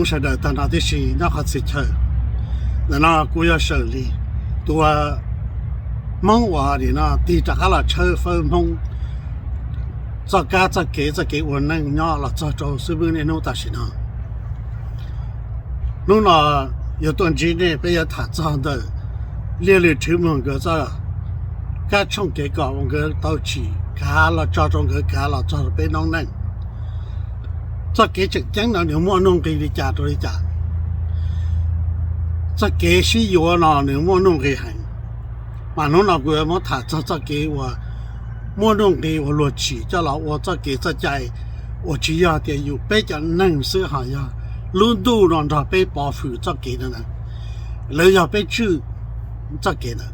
Sawv daws tag nrho tib si nyob qhov txhia chaw. Ntawm no kuv yog Sawm Lis, tus Hmoob uas nim no tig rov qab los tshawb fawb Hmoob txoj kab txoj kev, txoj kev ua neej nyob los txog rau xub npwb niaj hnub tam sim no. Hnub no yuav tuaj ntsib nej, peb yuav tham txog ntawm Liaj Lwm Rhwv Muag nkawd txoj kab tshooj kev kom uas nkawd tau tsim kav los tso rau nkawd kav los txog rau peb noob neej. Txoj kev tseem ceeb no nws muaj nuj nqis li cas rau li cas? Txoj kev sib yuav no nws muaj nuj nqis heev, mas hnub no kuv yuav muab tham txog txoj kev uas muaj nuj nqis uas luag tsim coj los ua txoj kev txoj cai uas tsis yog tias yus peb cov neeg xwb, ho yog lub ntuj no nrog peb pov hwm txoj kev no na, lawv yog peb tswj txoj kev ntawd.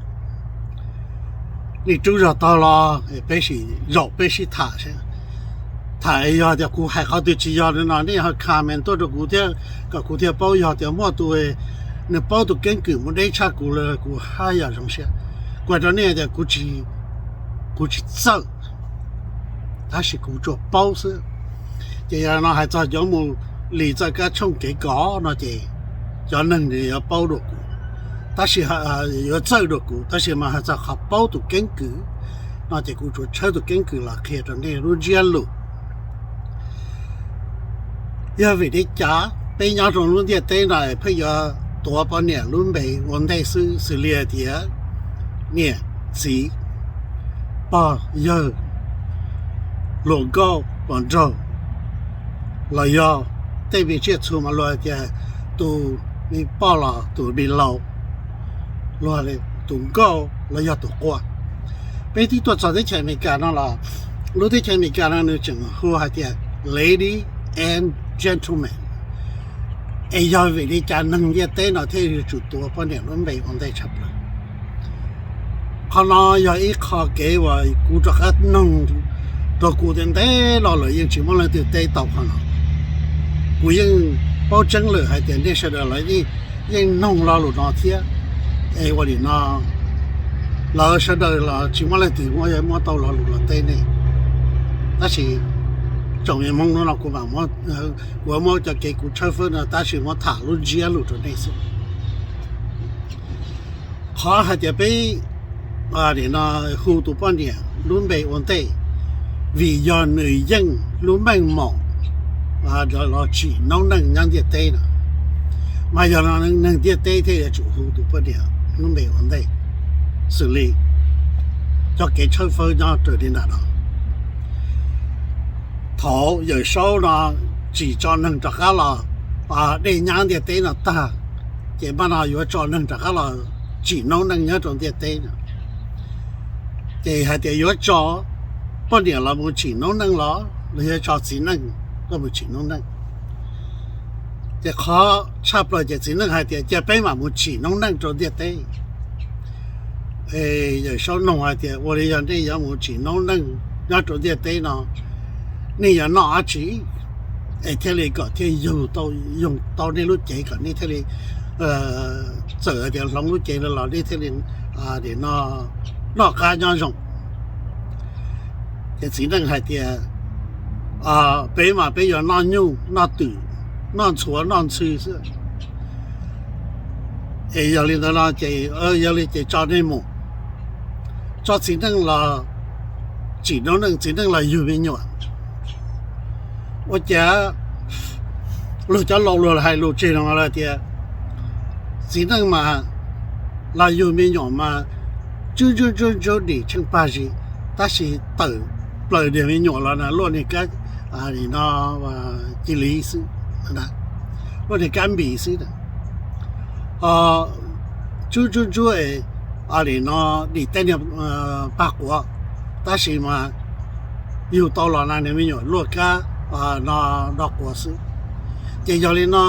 Nej rub zog tog los peb sim zaum peb sib tham seb. Tham yog tias kuv hais qhov twg tsis yog no nej ho comment tuaj rau kuv thiab kom kuv thiaj paub. Yog tias muaj tus nws paub tus keeb kwm mus deb tshaj kuv lawm kuv haj yam zoo siab. Kuv hais rau nej tias kuv tsis txawj, tab sis kuv tsuas paub xwb. Ces yog no hais txog cov mus li txoj kab tshooj kev kom no ces cov neeg nws yuav paub dua kuv, tab sis yuav txawj dua kuv, tab sis mas hais txog qhov paub tus keeb kwm no ces kuv tsuas tshawb tus keeb kwm los qhia rau nej lub ntsiab lus. Yog vim li cas peb nyob rau lub ntiaj teb no pheej yuav tuav poj niam lub npe ua ntej xwb, xws li hais tias niam, txiv, pog, yawg, hluas nkauj, hluas nraug, los yog tej me tsiaj txhu mas luag hais tias tus me poj los tus me laus, luag tus nkauj los yog tus quaj. Peb twb tuaj txog teb chaws Amelikas no los lub teb chaws Amelikas no nws tseem hu hais tias lady and gentleman. Es yog vim li cas neeg ntiaj teb no thiaj yuav tsum tuav poj niam lub npe ua ntej tshaj plaws? Qhov no yog ib qho kev uas kuv rov qab noog rau kuv tias ntev los lawm yeej tsis muaj leej twg teb tau qhov no. Kuv yeej paub tseeb lawm hais tias nej sawv daws los yeej noog lo lus no thiab, es ua li no lawv sawv daws los tsis muaj leej twg muaj tau lo lus los teb nej. Tab sis tsoom me Hmoob hnub no kuv mam, kuv muab cov kev kuv tshawb fawb no tab sis muab tham lub ntsiab lus rau nej xwb. Qhov hais tias peb nim no hu tus poj niam lub npe ua ntej, vim yog nws yeej lub meej mom los tsim noob neej nyob ntiaj teb no, mas yog no neeg ntiaj teb thiaj yuav tsum hu tus poj niam lub npe ua ntej, xws li cov kev tshawb fawb nyob raws li nram no. Thaum Yawm Saub no tsim tso neeg rov qab los dej nyab ntiaj teb no tag, ces mas no yuav tso neeg rov qab los tsim noob neej nyob rau ntiaj teb no. Ces hais tias yuav tso poj niam los mus tsim noob neej los los yuav tso txiv neej los mus tsim noob neej. Ces qhov tshaj plaws ces txiv neej hais tias cia peb mam mus tsim noob neej rau ntiaj teb. Yawm Saub noog hais tias ua li yog nej yuav mus tsim noob neej nyob rau ntiaj teb no, nej yuav noj dab tsi es thiaj li kom thiaj yug tau, yug tau nej lub cev kom nej thiaj li txawm hais tias hloov lub cev los nej thiaj li noj qab nyob zoo. Ces txiv neej hais tias peb mas peb yuav noj nyuj noj twm, noj ntxhuav noj ntxhw xwb. Es yog li ntawd no ces yog li ces tso nej mus, tso txiv neej los tsim noob neej, txiv neej los yug me nyuam. Ua cas luag cov laus luag hais lus tseg no lawm tias txiv neej mas los yug me nyuam mas ntsub ntsub ntsub ntsub dim tsheej pag zis, tab sis tawm plaws niag me nyuam los na luaj niag kab, no, cia li xwb, luaj niag kab npis xwb. Ntsub ntsub ntsub nim no dim tej niag pag quav, tab sis mas yug tau los na niag me nyuam luaj kab no do quav xwb. Ces yog li no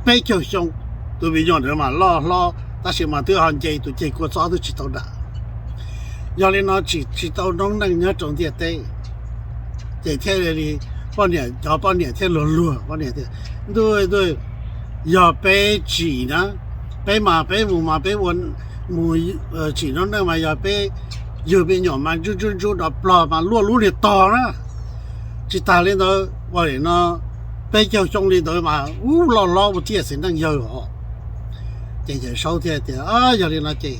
peb caug xyoo, tus me nyuam ntawd mas loj hlob tab sis mas twb ho nce tus ceg kua txob twb tsis tau dam. Yog li no tsim tsis tau noob neej nyob rau ntiaj teb. Ces thiaj li poj niam, cov poj niam thiaj luag luag poj niam tias, ntuj ntuj, yog peb tsim na, peb mas peb mus mas peb ua, mus tsim noob neej mas yog peb yug me nyuam mas ntsub ntsub ntsub do plog mas luaj lub niag tog na. Tsis tas li ntawd ua li no Peb caug xyoo li ntawd mas ub, loj hlob ua tiaj txiv neej yawg os. Ces Yawm Saub thiaj tias, Yog li no ces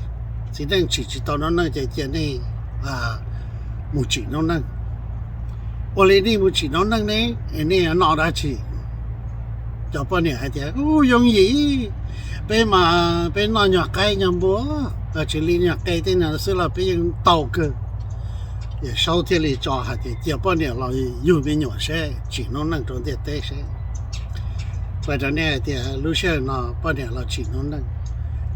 txiv neej tsim tsis tau noob neej ces cia nej mus tsim noob neej. Ua li nej mus tsim noob neej ne, nej noj dab tsi? Cov poj niam hais tias, Ub, yooj yim, peb mas peb noj nyuag qaib nyuag npua, tsis li nyuag qe tej no xwb los peb yeej tau kawg. Yawm Saub thiaj li tso hais tias, Cia poj niam los yug me nyuam seb, tsim noob neej rau ntiaj teb seb. Qhia rau nej hais tias lub sij hawm no poj niam los tsim noob neej,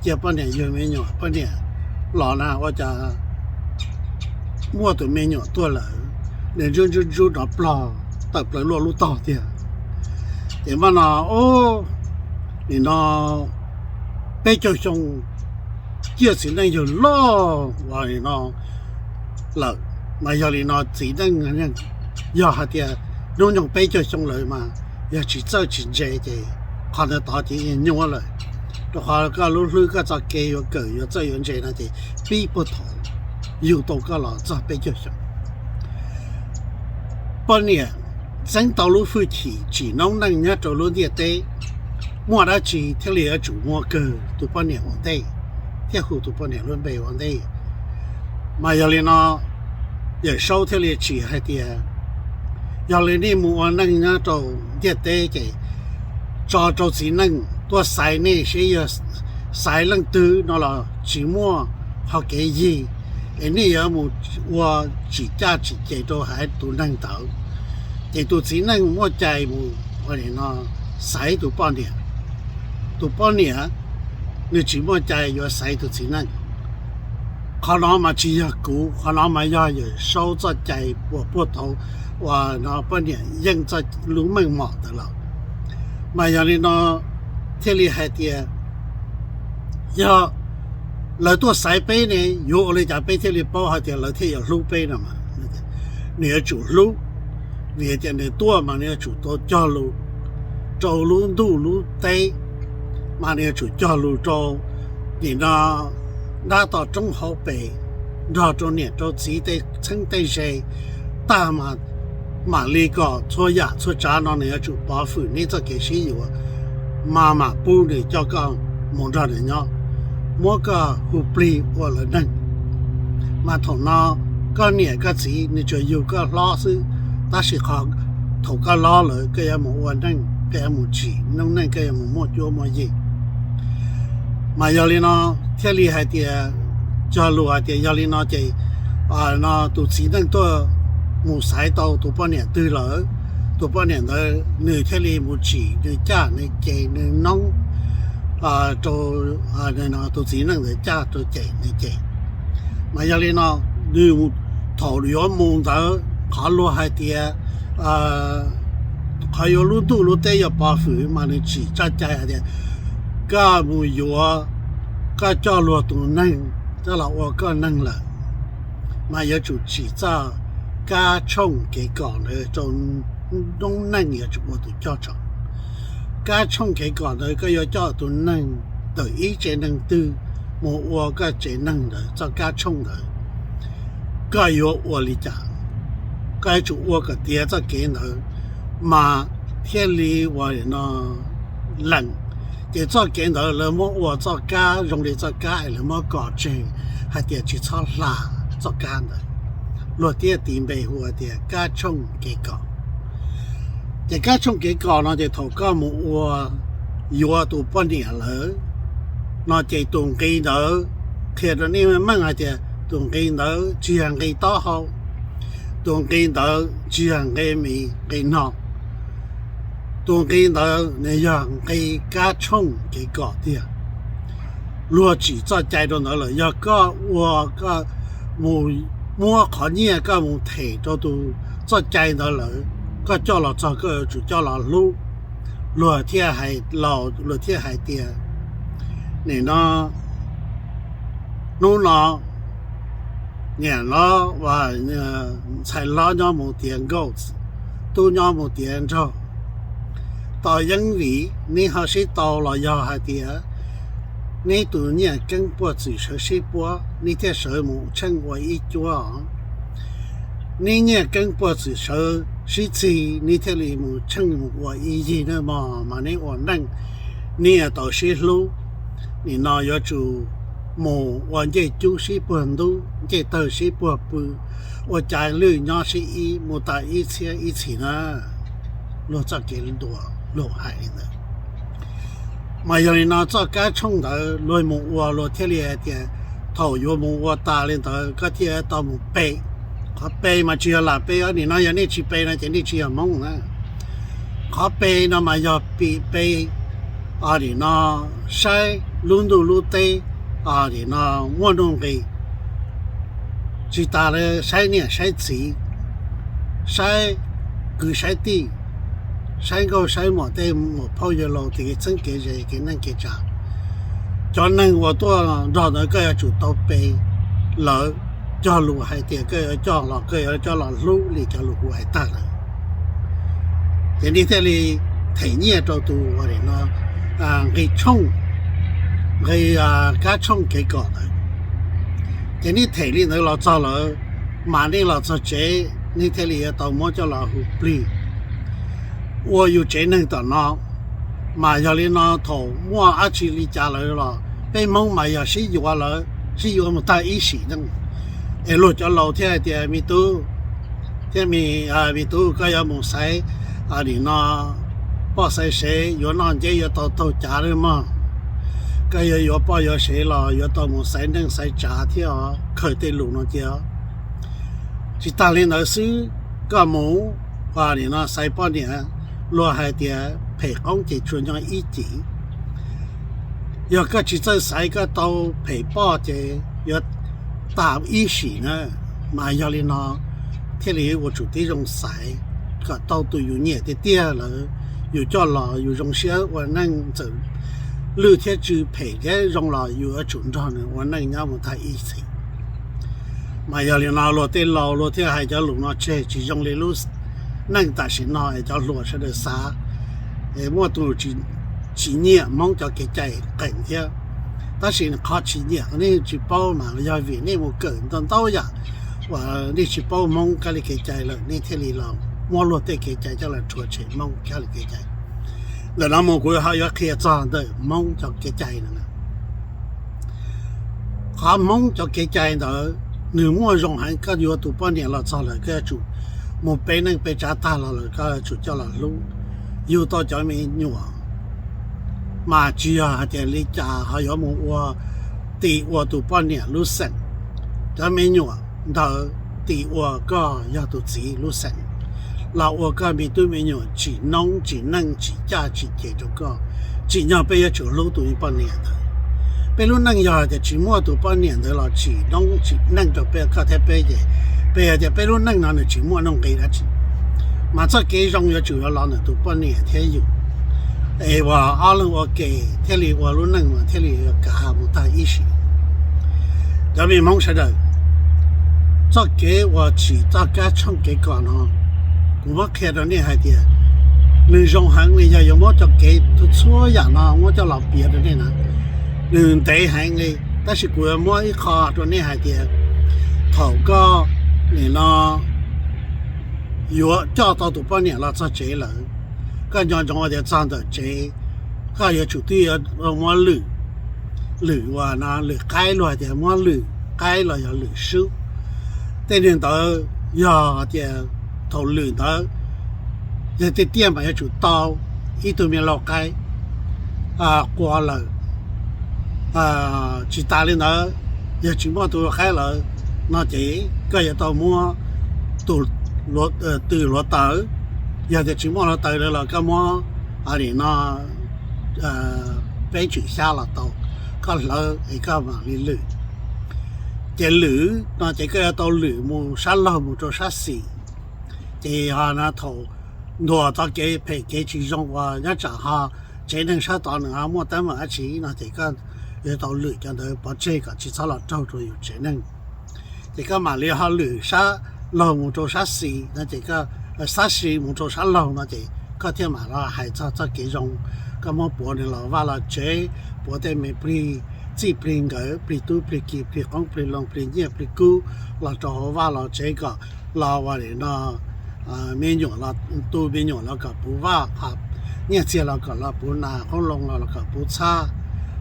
cia poj niam yug me nyuam, poj niam los na ua cas muaj tus me nyuam tuag lawm, nws ntsub ntsub ntsub nrov plog tawm plaws luaj lub tog tiag. Ces mas no, ub, nim no peb caug xyoo ciaj txiv neej yawg loj uas nim no lawm, mas yog li no txiv neej yog hais tias hnub nyoog peb caug xyoo lawm mas yog tsis txawj tsis ntse ces qhov ntawd tod ces yeej nyuaj lawm, rau qhov koj lub hlwb koj txoj kev yuav kawm yuav txawj yuav ntse no ces pib puag thaum yug tau koj los txog peb caug xyoo. Poj niam txeeb tau lub hwj chim tsim noob neej nyob rau lub ntiaj teb, muaj dab tsi thiaj li yuav tsum muaj kawg tus poj niam ua ntej, thiaj hu tus poj niam lub npe ua ntej. Mas yog li no Yawm Saub thiaj li tsim hais tias, Yog li nej mus ua neej nyob rau ntiaj teb ces tso rau txiv neej tuaj xaiv nej seb yog xaiv leej twg no los tsis muaj qhov kev yig, es nej yuav mus ua tsim caj tsim ceg rau haiv tus neeg ntawd. Ces tus txiv neej muaj cai mus ua li no xaiv tus poj niam. Tus poj niam nws tsis muaj cai yuav xaiv tus txiv neej. Qhov no mas tsis yog kuv, qhov no mas yog Yawm Saub txoj cai uas puag thaum uas no poj niam yeej txoj lub meej mom ntawd los. Mas yog li no thiaj li hais tias, yog lawv tuaj xaiv peb ne, yuav ua li cas peb thiaj li paub hais tias lawv thiaj yuav hlub peb no? Nws yuav tsum hlub, vim tias nws tuaj mas nws yuav tsum tau cog lus rau lub ntuj lub teb, mas nws yuav tsum cog lus rau nim no dab tom roob hauv pes, nrog rau niam rau txiv tej txheeb tej ze tag mas, mam li kom txhua yam txhua tsav no nws yuav tsum pov hwm neb txoj kev sib yuav, mas mam pub nws coj koj mus nrog nws nyob, muab koj hu plig ua lawv neeg. Mas thaum no koj niam koj txiv nws tsuas yug koj hlob xwb, tab sis qhov thaum koj loj lawm koj yuav mus ua neej, koj yuav mus tsim noob neej, koj yuav mus muaj cuab muaj yig. Mas yog li no thiaj li hais tias, cog lus hais tias yog li no ces no tus txiv neej tuaj mus xaiv tau tus poj niam twg lawm, tus poj niam ntawd nws thiaj li mus tsim nws caj nws ces nws noob rau tus txiv neej ntawd caj rau ces nws ces. Mas yog li no nws thaum yuav mus ntawd qhov luag hais tias qhov yuav lub ntuj lub teb yuav pov hwm mas nws tsim txoj cai hais tias koj mus yuav, koj coj luag tus neeg coj los ua koj neeg lawm, mas yuav tsum tsim txoj kab tshooj kev kom ntawd rau noob neej yuav tsum ua tus coj tso. Kab tshooj kev kom ntawd koj yuav coj tus neeg tawm ib tsev neeg twg mus ua koj tsev neeg ntawd txoj kab tshooj ntawd, koj yuav ua li cas? Koj yuav tsum ua kom tiav txoj kev ntawd mas thiaj li ua no lees. Ces txoj kev ntawd lawv muab ua txoj kab zoo li txoj kab es lawv muab kos tseg hais tias tsis txhob hla txoj kab ntawd. Luag thiaj tis npe hu tias kab tshooj kev kom. Ces kab tshooj kev kom no ces thaum koj mus ua yuav tus poj niam lawm no ces tus nqi ntawd, qhia rau nej meej hais tias tus nqi ntawd tsis yog nqi taub hau, tus nqi ntawd tsis yog nqi mis nqi no, tus nqi ntawd nws yog nqi kab tshooj kev kom tiag. Luag tsim txoj cai rau ntawd lawm, yog koj ua, koj mus muab qhov nyiaj koj mus them rau tus txoj cai ntawd lawm, koj coj los txog koj yuav tsum coj los hlub. Luag thiaj hais, luag thiaj hais tias, nim no, hnub no niam hlob, ntxhais hlob nyob mus tiav nkauj, tub nyob mus tiav nraug, tos yeeb vim neb ho sib tau los yog hais tias neb tus nyiaj keeb puag txwm sawv sib puab neb thiaj sawv mus tsheej ua ib cuab os. Neb nyiaj keeb puag txwm sawv sib txig, neb thiaj li mus tsheej mus ua ib yig nawb mog. Mas neb ua neej, neb yuav tau sib hlub. Nim no yuav tsum mus ua ncej cub sib puag ntub, ncej tawg sib puag pw, ua cas lwj nyob sib ib mus tas ib txhiab ib txhis na. Luag txoj kev ntuas luag hais li ntawd. Mas yog li no txoj kab tshooj ntawd luag mus ua luag thiaj li hais tias thaum yuav mus ua tas li ntawd koj thiaj tau mus pe. Qhov pe mas tsis yog lam pe, nim no yog nej tsis pe no ces nej tsis yog Hmoob na. Qhov pe no mas yog pim pe, nim no saib lub ntuj lub teb, nim no muaj nuj nqis, tsis tas li saib niam saib txiv, saib kwv saib tij, saib nkauj saib muam tej muam phauj yawg laus tej kev txheeb kev ze kev neej kev tsav. Cov neeg uas tuaj nrog ntawd koj yuav tsum tau pe lawv cog lus hais tias koj yuav coj los, koj yuav coj los hlub li cov lus kuv hais tag lawm. Ces nej thiaj li them nyiaj rau tus uas nim no nqis tshooj, nqis kab tshooj kev kom ntawd. Ces nej them li ntawd los txog lawm, mas nej los txog tsev nej thiaj li yuav tau muab coj los hu plig ua yus tsev neeg tom no. Mas yog li no thaum muaj dab tsi li cas lawm los peb Hmoob mas yog sib yuav lawm, sib yuav mus tag ib sim neej. Es luag cov laus thiaj hais tias me tub, thiab me, me tub, koj yuav mus xaiv, nim no poj xaiv sev, yuav noj nceb yuav tau taug cav lawm mog. Koj yuav yuav poj yuav sev los yuav tau mus xaiv neej xaiv tsav thiab os, khaws tej lus no cia. Tsis tas li ntawd xwb, koj mus nim no xaiv poj niam, luag hais tias phem qoob ces tsuas nyob ib cim. Yog koj tsis txawj xaiv koj tau phem poj ces yuav tas ib sim na. Mas yog li no thiaj li ua tsum tib zoo xaiv kom tau tus yus nyiam tiag tiag lawm, yus coj los yus zoo siab ua neej, txawm lwj thiab tsw phem thiab zoo los yus yuav tsum nrog nws ua neej nyob mus tag ib txhis. Mas yog li no luag tej laus luag thiaj hais cov lus no tseg, tsis zoo li lub neej tam sim no es cov hluas sawv daws xav, es muaj tus tsis nyiam Hmoob cov kev cai qees thiab. Tab sis qhov tsis nyiam nej tsis paub mas yog vim nej mus kawm ntau ntau yam uas nej tsis paub Hmoob kab li kev cai lawm nej thiaj li los muab luag tej kev cai coj los rhuav tshem Hmoob kab li kev cai. Ntawm no mus kuv ho yuav qhia txog ntawm Hmoob cov kev cai no. Qhov Hmoob cov kev cai ntawd nws muaj zoo heev, koj yuav tus poj niam los txog lawm koj yuav tsum mus pe neej pe tsav tag los lawm koj yuav tsum coj los hlub, yug tau cov me nyuam. Mas tsis yog hais tias li cas ho yuav mus ua tim ua tus poj niam lub xeem, cov me nyuam ntawd tim ua koj yog tus txiv lub xeem, los ua koj me tub me nyuam tsim noob tsim neej tsim caj tsim ces rau koj. Tsim nyog peb yuav tsum hlub tus me poj niam ntawd. Peb lub neej yog hais tias tsis muaj tus poj niam ntawd los tsim noob tsim neej rau peb, koj thiab peb ces peb hais tias peb lub neej no nws tsis muaj nuj nqis dab tsi. Mas txoj kev zoo yuav tsum yuav los ntawm tus poj niam thiab yus, es uas ob leeg ua ke thiaj li ua lub neej mas thiaj li yuav kav mus tag ib sim. Cov me Hmoob sawv daws, txoj kev uas tsim txoj kab tshooj kev kom no, kuv muab qhia rau nej hais tias nws zoo heev li. Yog yuav muab cov kev txhua yam no muab coj los piav rau nej na, nws ntev heev li. Tab sis kuv yuav muab ib qho rau nej hais tias thaum koj nim no yuav coj tau tus poj niam los txog tsev lawm, koj nco ntsoov tias txog ntawm tsev koj yuav tsum twb yuav muab lwm, lwm uas no lwm qaib, luag hais tias muab lwm qaib los yog lwm sub. Tej neeg ntawd yog tias thaum lwm ntawd yog tiag tiag mas yuav tsum tau ib tug me lau qaib qua lawm. Tsis tas li ntawd, yog tsis muaj tus lau qaib lawm no ces koj yuav tau muab tus, tws hluav taws. Yog tias tsis muaj hluav taws lawm los koj muab nim no peb tswm xyab los tau, koj hlawv es koj mam li lwm. Ces lwm no ces koj yuav tau lwm mus sab laug mus rau sab xis. Ces ho no thaum ntuas txoj kev phem kev tsis zoo uas nyob tsam ho tsev neeg sab tod nws ho muaj teeb meem dab tsi no ces koj yuav tau lwm cov ntawd pov tseg kom tsis txhob los raug rau yus tsev neeg. Ces koj mam li ho lwm sab laug mus rau sab xis no ces, sab xis mus rau sab laug no ces koj thiaj mam los hais txog txoj kev zoo. Koj muab puav nws los vaj los tsev, puav tej me plig txij plig nkawm, plig tub plig ki, plig qoob plig loo, plig nyiaj plig kub los rau hauv vaj los tsev kom los ua li no me nyuam los, tu me nyuam los kom puv vaj, nyiaj txiag los kom los puv nas, qoob loo los los kom puv txhab,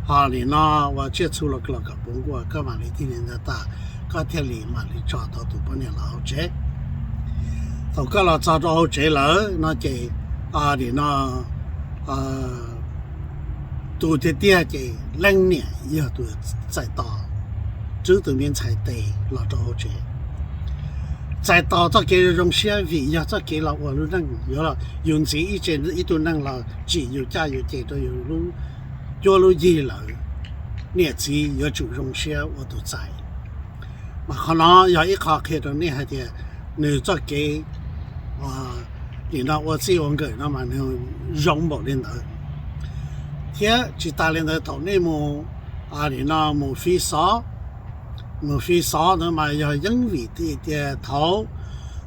ho nim no ua tsiaj txhu los los kom puv nkuaj, koj mam li tig li ntawd tas, koj thiaj li mam li tso tau tus poj niam los hauv tsev. Thaum koj los txog rau hauv tsev lawm no ces nim no tus tiag tiag ces leej niam yog tus txais tos Tswb tus me ntxhais tes los rau hauv tsev, txais tos txoj kev zoo siab vim yog txoj kev los ua lub neej, yuav yus ntxiv ib tse ib tug neeg los tsim yus caj yus ces rau yus lub cuab lub yig lawm, niam txiv yuav tsum zoo siab ua tus txais. Mas qhov no yog ib qho qhia rau nej hais tias nws txoj kev nim no ua txij ua nkawm no mas nws zoo npaum li ntawd. Thiab tsis tas li ntawd thaum nej mus nim no mus fi xov, mus fi xov ntawd mas yog yeeb vim tias thaum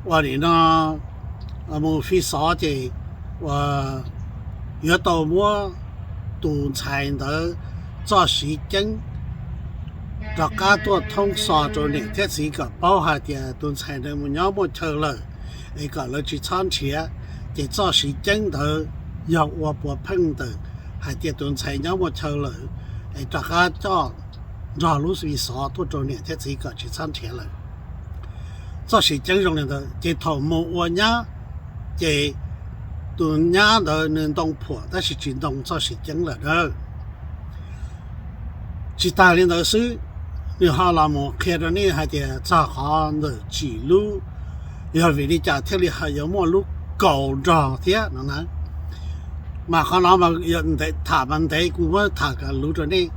uas nim no mus fi xov ces uas yuav tau muab tus ntxhais ntawd txoj siv ceeb rov qab tuaj thoob xov rau niam thiab txiv kom paub hais tias tus ntxhais ntawd mus nyob muaj chaw lawm, es kom lawv tsis txhob nrhiav. Ces txoj siv ceeb ntawd yog ua puav pheej ntawm hais tias tus ntxhais nyob muaj chaw lawm, es rov qab coj nrog lub fi xov tuaj rau niam thiab txiv kom tsis txhob nrhiav lawm. Txoj siv ceeb zoo li ntawd ces thaum mus ua nyab ces tus nyab ntawd nws ntoo phuam tab sis tsis ntoo txoj siv ceeb lawm na. Tsis tas li ntawd xwb, nws ho los mus qhia rau nej hais tias txog qhov ntawm tsim lub, yog vim li cas thiaj li ho yuav muaj lub kaus nrog thiab no na. Mas qhov no mas tham mas ntev, kuv muab tham kom luv rau nej.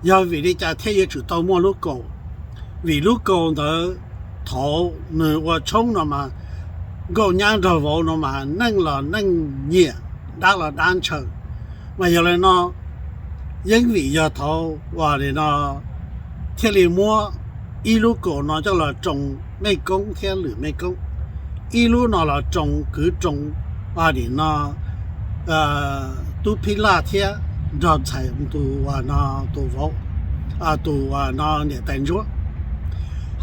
Yog vim li cas thiaj yuav tsum tau muaj lub kaus? Vim lub kaus ntawd thaum nws ua tshoob no mas nkauj nyab nraug vauv no mas neej los neej nyiam, dab los dab ntshaw. Mas yog li no yeej vim yog thaum uas li no thiaj li muab ib lub kaus no coj los tsoo mej koob thiab lwm mej koob, ib lub no los tsoo kwv tsoo nim no tub phib laj thiab nrog ntxhais tus uas no tus vauv, tus uas no niam tais ntsuab,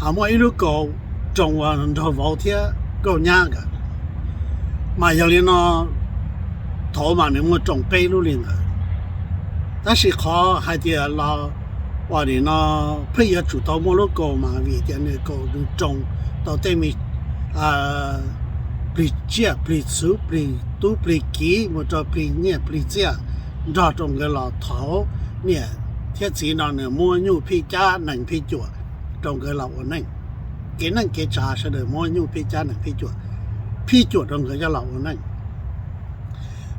ho muaj ib lub kaus tsoo uas nraug vauv thiab nkauj nyab nkawd. Mas yog li no thaum mas nws muaj tsoo peb lub li ntawd. Tab sis qhov hais tias los uas nim no pheej yuav tsum tau muaj lub kaus mas vim tias nws kaus nws tsoo tau tej me plig tsiaj plig txhuv plig tub plig kiv mus rau plig nyiaj plig txiaj nrog rau nkawd los thaum niam thiab txiv no nws muab nyuj phij cab nees phij cuam rau nkawd los ua neej. Kev neej kev tsav sawv daws muab nyuj phij cab nees phij cuam, phij cuam rau nkawd coj los ua neej.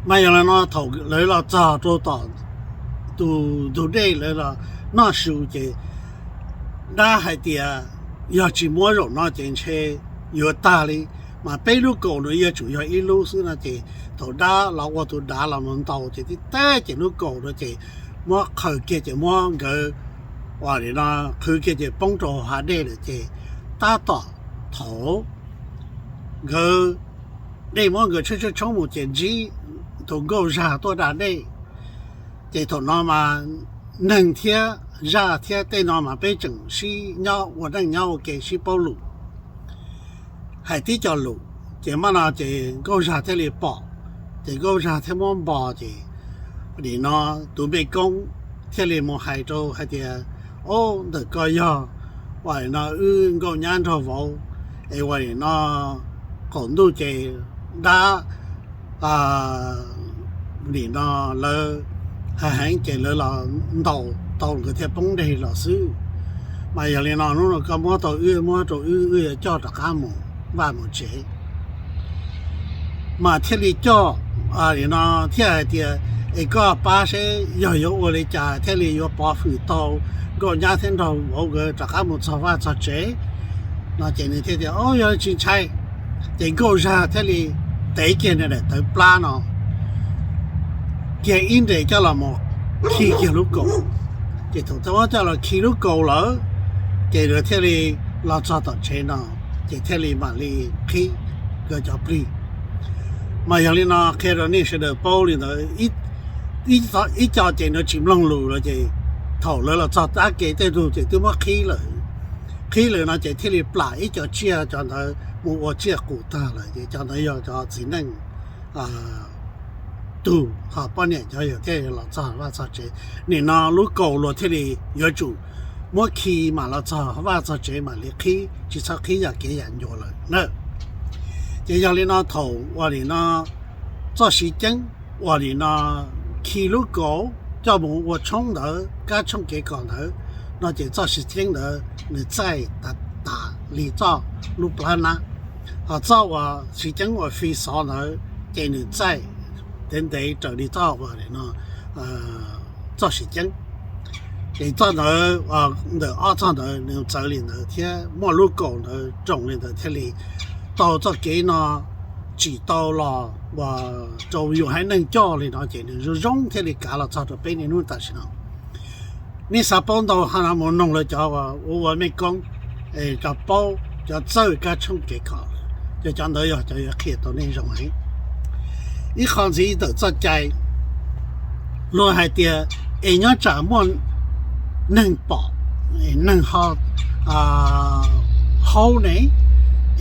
Mas yog li no thaum lawv los txog rau tom tus ntug dej lawv los noj su ces dab hais tias yog tsis muab zaum no ces ntshe yuav tag li. Mas peb lub kaus no yuav tsum yog ib lub xwb no ces thaum dab los ua tus dav los mus ntaus ces tib teb ces lub kaus no ces muab qhwv kiag ces muab nkawd uas li no qhwv kiag ces poob rau hav dej lawm ces tab tom thaum nkawd dej muab nkawd tshoob tshoob tshoob mus ces ntsib tus nkauj zag tuaj da dej. Ces thaum no mas neeg thiab zaj thiab tej no mas peb tseem sib nyob ua neej nyob ua ke sib paub lus, hais tib co lus. Ces maj no ces nkauj zag thiaj li pom, ces nkauj zag thiaj muab npo ces nim no tus mej koob thiaj li mus hais rau hais tias, Ob, ntawm ko yog uas nim no wb nkauj nyab nraug vauv, es uas nim no qaum ntuj ces dab nim no lawv hais heev ces lawv los ntaus tau nkawd thiaj poob dej los xwb. Mas yog li no hnub no koj muab tau wb, muab rau wb, wb yuav coj rov qab mus vaj mus tsev. Mas thiaj li coj, nim no thiaj hais tias, Es koj pab seb yog yuav ua li cas thiaj li yuav pov hwm tau nkauj nyab thiab nraug vauv nkawd rov qab mus txog vaj txog tsev. No ces nws thiaj tias, Ob, yog tsis ntshai. Ces nkauj zag thiaj li tev kiag nws daim tawv plab no kiag ib nres coj los mus khi kiag lub kaus. Ces thaum tau muab coj los khi lub kaus lawm, ces lawv thiaj li los txog tom tsev no, ces thiaj li mam li qhib nkawd cov plig. Mas yog li no qhia rau nej sawv daws paub li ntawd, ib co ces nws tsis mloog lus lawm ces thaum lawv los txog tab ke tej tug ces twb muab qhib lawm. qhib lawm no ces thiaj li plam ib co tsiaj, cov ntawd mus ua tsiaj qus tag lawm ces cov ntawd yog cov txiv neej tug, ho poj niam cov yog thiaj los txog vaj txog tsev. Nim no lub kaus luag thiaj li yuav tsum muab khi mam los txog vaj txog tsev mam li qhib, tsis txhob qhib yam kev yam ncua lawm na. Ces yog li no thaum uas nim no txoj siv ceeb uas nim no khi lub kaus coj mus ua tshoob ntawd, kab tshooj kev kom ntawd no ces txoj siv ceeb ntawd nws txaij tas tas li txoj lub plab nab, ho txoj uas siv ceeb uas fi xov ntawd ces nws txaij ntev ntev raws li txoj uas nim no txoj siv ceeb. Ces txoj ntawd, ntawm ob txoj ntawd nws txawv li ntawd thiab muaj lub kaus ntawd roos li ntawd thiaj li tau txoj kev no tsim tau los uas rau yus haiv neeg coj li no ces nws zoo zoo thiaj li kav los txog rau peb niaj hnub tam sim no. Nej xav paub ntau ho no mus noog lawv cov ua ua mej koob, cov paub cov txawj kab tshooj kev kom, ces cov ntawd yog cov yuav qhia tau nej zoo heev. Ib qho ntxiv ntawm txoj cai, luag hais tias es nyob tsam muaj neeg pom, neeg ho haub ne,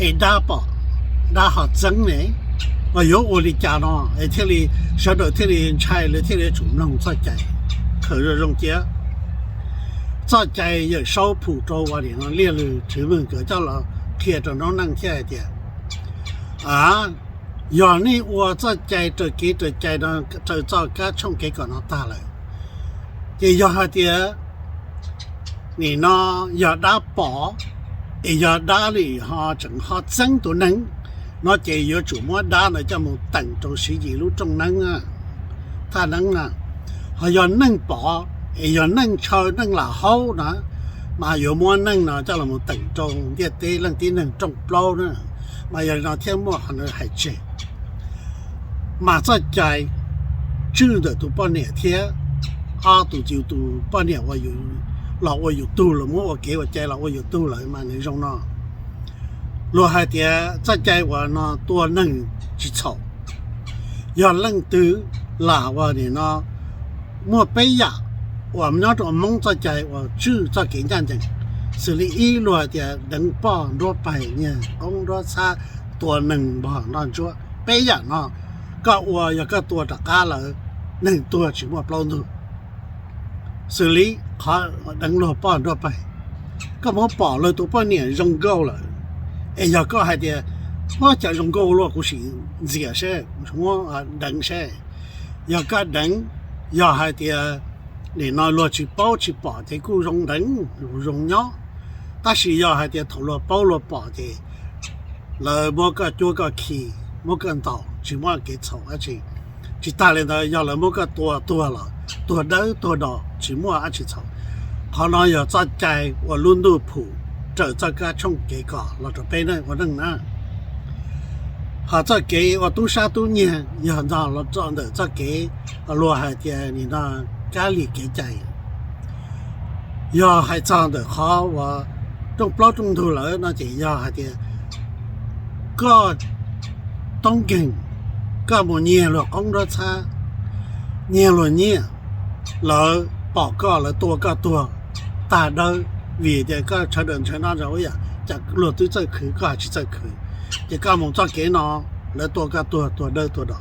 es dab pom, dab ho txeeb ne, uas yuav ua li cas no es thiaj li sawv daws thiaj li ntshai, lawv thiaj li yuav tsum mloog txoj cai. Khaws zoo zoo cia, txoj cai Yawm Saub phum rau uas nim no Liaj Lwm Tswv Meej nkawd coj los qhia rau noob neej thiab hais tias, a, yog nej ua txoj cai raws kev raws cai no, raws txoj kab tshooj kev kom no tag lawm, ces yog hais tias nim no yog dab pom, es yog dab li ho tseem ho txeeb tus neeg no ces yuav tsum muab dab ntawd coj mus teem rau Siv Yis lub rooj neeb, thaj neeb na. Ho yog neeg pom, es yog neeg ntshaw neeg lam haub na, mas yuav muab neeg no coj los teem rau ntiaj teb leej tib neeg rooj plaub na. Mas yog li no thiaj muaj qhov no hais tseg. Mas txoj cai tswj ntawm tus poj niam thiab ob tus, tus poj niam uas los ua yus tug, los muab ua kev ua cai los ua yus tug lawm mas nws zoo no. Luag hais tias txoj cai uas no tua neeg tsis txhaum. Yog leej twg lam uas nim no muaj peb yam uas nyob rau Hmoob txoj cai uas tswj txoj kev ncaj ncees, xws li ib luag hais tias deev poj nruab pais, niag qoob nruab txhab, tua neeg npog nroj ntsuab, peb yam no koj ua yog koj tua rov qab lawm, neeg tuag tsis muaj plaub ntug. Xws li qhov deev luag poj nruab pais, koj muab pom luag tus poj niam zoo nkauj lawm, es yog koj hais tias, ua cas zoo nkauj luaj, kuv sim ntxias seb, muab deev seb. Yog koj deev, yog hais tias nim no luag tsis paub tsis pom ces kuj zoo deev, zoo nyob. Tab sis yog hais tias thaum luag paub luag pom ces lawv muab koj cuab koj khi, muab koj ntaus, tsis muaj kev txhaum dab tsi. Tsis tas li ntawd, yog lawv muab koj tua tuag los tuag dawb tuag do tsis muaj dab tsi txhaum. Qhov no yog txoj cai uas lub ntuj phum raws txoj kab tshooj kev kom los rau peb neeg ua neej na. Ho txoj kev ua tub sab tub nyiag yog nto los rau ntawm txoj kev luag hais tias nim no kab li kev cai. Yog hais txog ntawm qhov uas rooj plaub rooj ntug lawm no ces yog hais tias koj toob nkeeg, koj mus nyiag luag qoob nruab txhab, nyiag luag nyiaj, lawv pom koj, lawv tua koj tuag tag dawb, vim tias koj sawv daws ntshaw noj ntsa ua yam, cas luag twb txawj khwv koj tsis txawj khwv, ces koj mus txoj kev no, lawv tua koj tuag, tuag dawb tuag do.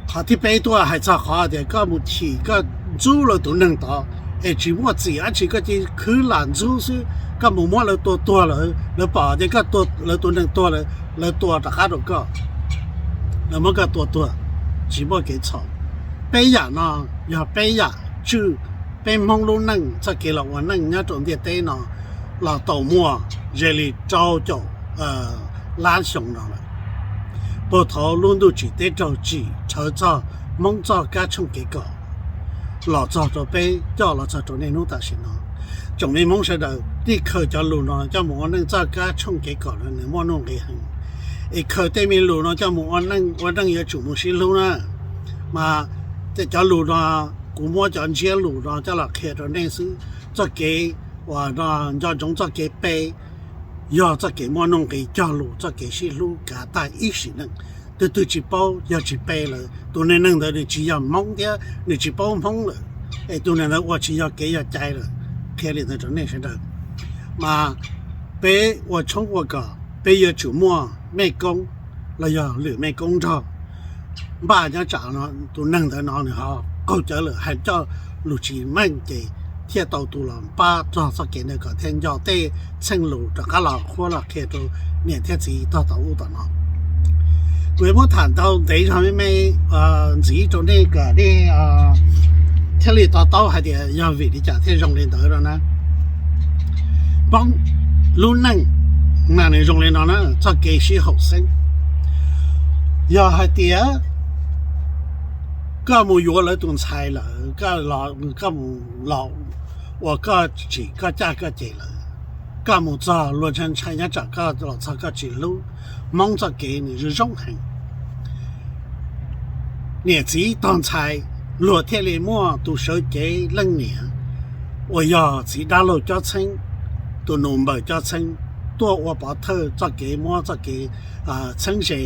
Qhov thib peb tuaj hais txog qhov tias koj mus chim, koj ntxub lawv tus neeg tod, es tsis muaj txim dab tsi, koj cia khwv lam ntxub xwb, koj mus muab lawv tua tuag lawm, lawv pom tias koj, lawv tus neeg tuag lawm, lawv tua rov qab rau koj, lawv muab koj tua tuag, tsis muaj kev txhaum. Peb yam no yog peb yam tswj peb Hmoob lub neej txoj kev los ua neej nyob rau ntiaj teb no los tau muaj ze li rau caum lab xyoo no lawm. Puag thaum lub ntuj tsim teb raug tsim, rhawv txog Hmoob txoj kab tshooj kev kom los txog rau peb, coj los txog rau niaj hnub tam sim no. Tsoom me Hmoob sawv daws, nej khaws cov lus no coj mus ua neej, txoj kab tshooj kev kom no nws muaj nuj nqis heev. Es khaws tej me lus no coj mus ua neej, ua neej yuav tsum mus sib hlub na. Mas cov lus no, kuv muab cov ntsiab lus no coj los qhia rau nej xwb. Txoj kev uas no nco ntsoov txoj kev pe, yog txoj kev muaj nuj nqis cog lus, txoj kev sib hlub kav tag ib sim neej. Tus twg tsis paub, yog tsis pe lawm, tus neeg ntawd nws tsis yog Hmoob thiab nws tsis paub Hmoob lawm, es tus neeg ntawd ua tsis yog kev yog cai lawm. qhia li ntawd rau nej sawv daws. Mas peb ua tshoob ua kos peb yuav tsum muaj mej koob los yog lwm mej koob nrog npaj nyob tsam no tus neeg ntawd no nws ho qaug cawv lawm hais coj lus tsis meej ces thiaj tau tus los pab txog txoj kev ntawd kom thiaj nco tej txheej lus rov qab los qhuab los qhia rau niam thiab txiv tog tom ub tom no. Kuv yuav muab tham ntau ntev zog me me ntxiv rau nej kom nej thiaj li to taub hais tias yog vim li cas thiaj zoo li ntawd no na. Poob lub neej mas nws zoo li no na, txoj kev sib haum xeeb. Yog hais tias koj mus yuav lawv tus ntxhais lawm, koj mus los uas koj tsim koj caj koj ces lawm, koj mus txog luag ntshai ntshai nyob tsam koj los txog koj tsis hlub. Hmoob txoj kev nws zoo zoo heev. Niam txiv tog ntxhais, luag thiaj li muaj tus sawv cev leej niam uas yog txiv dab laug cob txheeb, tus nus npawg cob txheeb, tuaj ua pov thawj txoj kev muab txoj kev txheeb ze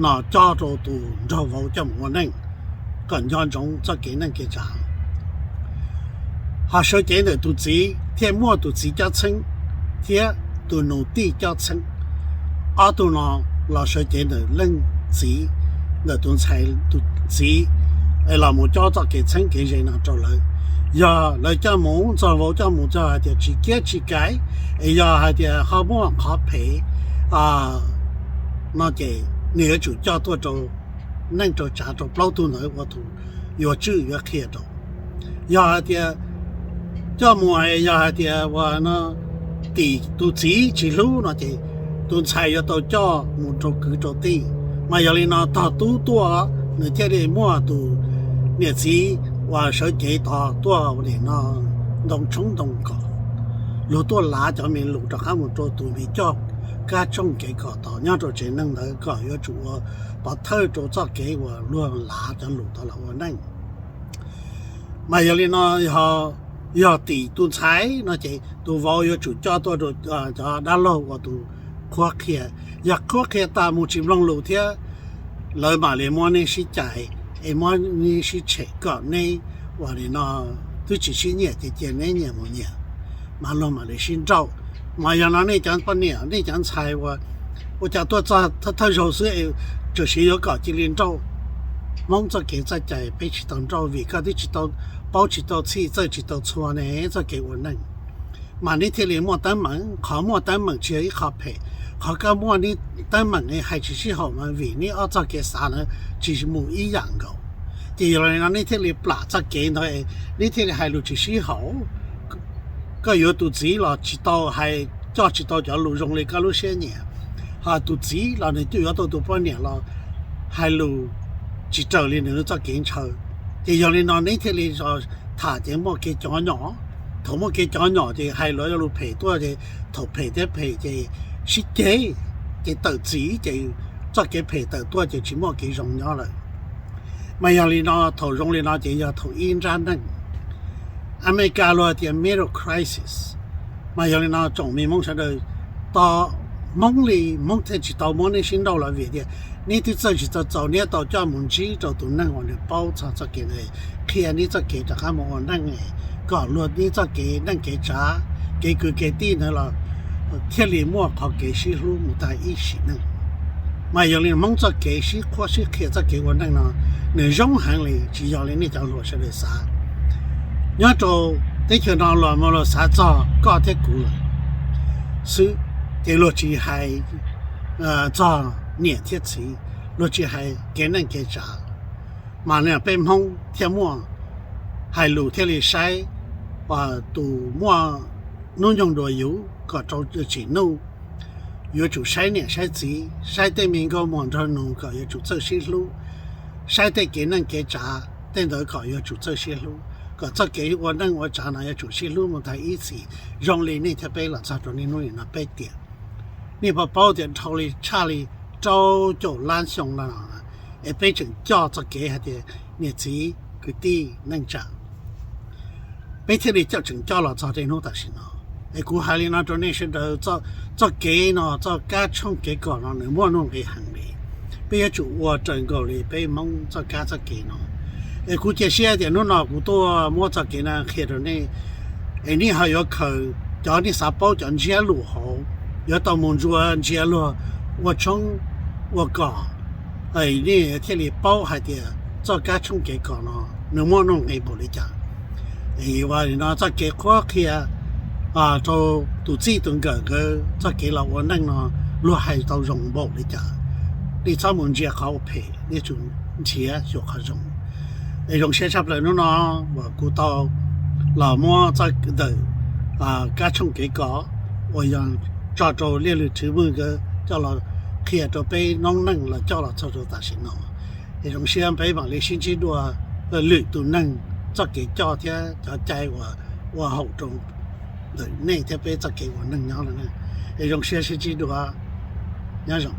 no cob rau tus nraug vauv coj mus ua neej kom nco ntsoov txoj kev neej kev tsav. Ho sawv cev ntawm tus txiv thiaj muaj tus txiv cob txheeb thiab tus nus tij cob txheeb. Ob tug no los sawv cev ntawm leej txiv, ntawm tus ntxhais tus txiv, es los mus cob txoj kev txheeb kev ze no rau lawv. Yog lawv coj mus, ntxawg vauv coj mus txog hais tias tsis kiab tsis kaiv, es yog hais tias ho muaj qhov phem no ces nws yuav tsum coj tuaj rau neej rau tsav rau plaub tug ntawd ua tus yuav tswj yuav qhia rau. Yog hais tias coj mus, yog hais tias ua no tim tus txiv tsis hlub no ces tus ntxhais yuav tau coj mus rau kwv rau tij. Mas yog li no tog tub tuaj, nws thiaj li muaj tus niam txiv uas sawv cev tod tuaj nim no ntoo tshoob ntoo kos. Luag tuaj lav cov me lus rov qab mus rau tus me coj kab tshooj kev kos tod nyob rau tsev neeg ntawd kom yuav tsum ua pov thawj rau txoj kev uas luag lav cov lus tod los ua neej. Mas yog li no, yog tim tus ntxhais no ces tus vauv yuav tsum coj tuaj rau cov dab laug ua tus qhuab qhia. Yog qhuab qhia tas mus tsis mloog lus thiab, lawv mam li muab neb sib cais, es muab neb sib tshem kom neb ua li no twb tsis sib nyiam ces cia neb nyias mus nyiam, mas luag mam li sib nrauj. Mas yog no nej cov poj niam, nej cov ntxhais ua, ua cas tuaj txog thawj zaug xwb es txawm siv yuav kom cia li nrauj? Hmoob txoj kev txoj cai peb tsis tau nrauj vim koj twb tsis tau paub tsis tau txhij txawj tsis tau txhua ne txoj kev ua neej. Mas neb thiaj li muaj teeb meem, qhov muaj teeb meem tsis yog ib qho phem. Qhov koj muaj neb teeb meem hais tsis sib haum mas vim neb ob txoj kev xav na tsis mus ib yam nkaus. Ces yog li no neb thiaj li plam txoj kev ntawd, neb thiaj li hais lus tsis sib haum. Koj yuav tus txiv los tsis tau hais, coj tsis tau cov lus zoo li koj lub siab nyiam, ho tus txiv los nws coj yuav tau tus poj niam los hais lus tsis raws li nws txoj kev ntshaw. Ces yog li no neb thiaj li tham ces muaj kev cov nyom. Thaum muaj kev cov nyom ces hais lus phem tuaj ces thaum phem thiab phem ces sib ceg, ces tawm txiv ces txoj kev phem tawm tuaj ces tsis muaj kev zoo nyob lawm. Mas yog li no thaum zoo li no ces yog thaum ib nrab neej. Amelikas luag tias middle crisis. Mas yog li no tsoom me Hmoob sawv daws, tos Hmoob li Hmoob thiaj tsis tau muab neb sib nrauj los vim tias neb twb txawj tsis txawj txaus, neb tau coj mus ntsib rau tus neeg uas nws paub txog txoj kev ntawd, qhia neb txoj kev rov qab mus ua neej, kom luag neb txoj kev neej kev tsav, kev kwv kev tij ntawd los thiaj li muaj qhov kev sib hlub mus tag ib sim neej. Mas yog li Hmoob txoj kev sib qhuab sib qhia txoj kev ua neej no, nws zoo heev li tsis yog li nej cov hluas sawv daws xav. Nyob rau teb chaws no los mas luag xav txog koj thiab kuv lawm xwb, ces luag tsis hais txog niam thiab txiv, luag tsis hais kev neej kev tsav. Mas peb Hmoob thiaj muaj hais lus thiaj li saib tus muaj hnub nyoog dua yus kom rau tsim nuj. Yuav tsum saib niam saib txiv, saib tej me nkauj muam nraug nus kom yuav tsum txawj sib hlub, saib tej kev neej kev tsav tej ntawd kom yuav tsum txawj sib hlub, kom txoj kev ua neej ua tsav no yuav tsum sib hlub mus tag ib txhis, zoo li nej thiab peb los txog rau niaj hnub nim no peb tiam. Nej puas paub tias dhau li tshaj li rau caum lab xyoo no es peb tseem coj txoj kev hais tias niam txiv kwv tij neej tsa, peb thiaj li coj tseem coj los txog tej hnub tam sim no. Es kuv hais li no rau nej sawv daws, txoj kev no, txoj kab tshooj kev kom no nws muaj nuj nqis heev li. Peb yuav tsum ua raws nkaus li peb Hmoob txoj kab txoj kev no. Es kuv cia siab tias hnub no kuv tuaj muab txoj kev no qhia rau nej, Es nej ho yuav khaws cov nej xav paub cov ntsiab lus hauv, yuav tau mus ntsuas ntsia luag ua tshoob ua kos, nej thiaj li paub hais tias txoj kab tshoob kev kos no nws muaj nuj nqis npaum li cas. Ua li no txoj kev qhuab qhia rau tus txij tus nkawm nkawd txoj kev los ua neej no luag hais tau zoo npaum li cas. Nej txhob mus ntsia qhov ua phem, nej tsum nrhiav xyuas qhov zoo. Es zoo siab tshaj plaws hnub no uas kuv tau los muab txoj ntawm kab tshoob kev kos uas yog tso rau Liaj Lwm Thwv Mwj nkawd coj los qhia rau peb noob neej los coj los txog rau tam sim no. Es zoo siab peb mam li sib ntsib dua lwm tus neeg txoj kev coj thiab cov cai uas ua haum rau ntawm nej thiab peb txoj kev ua neej nyob no. Es zoo siab sib ntsib dua, nyob zoo.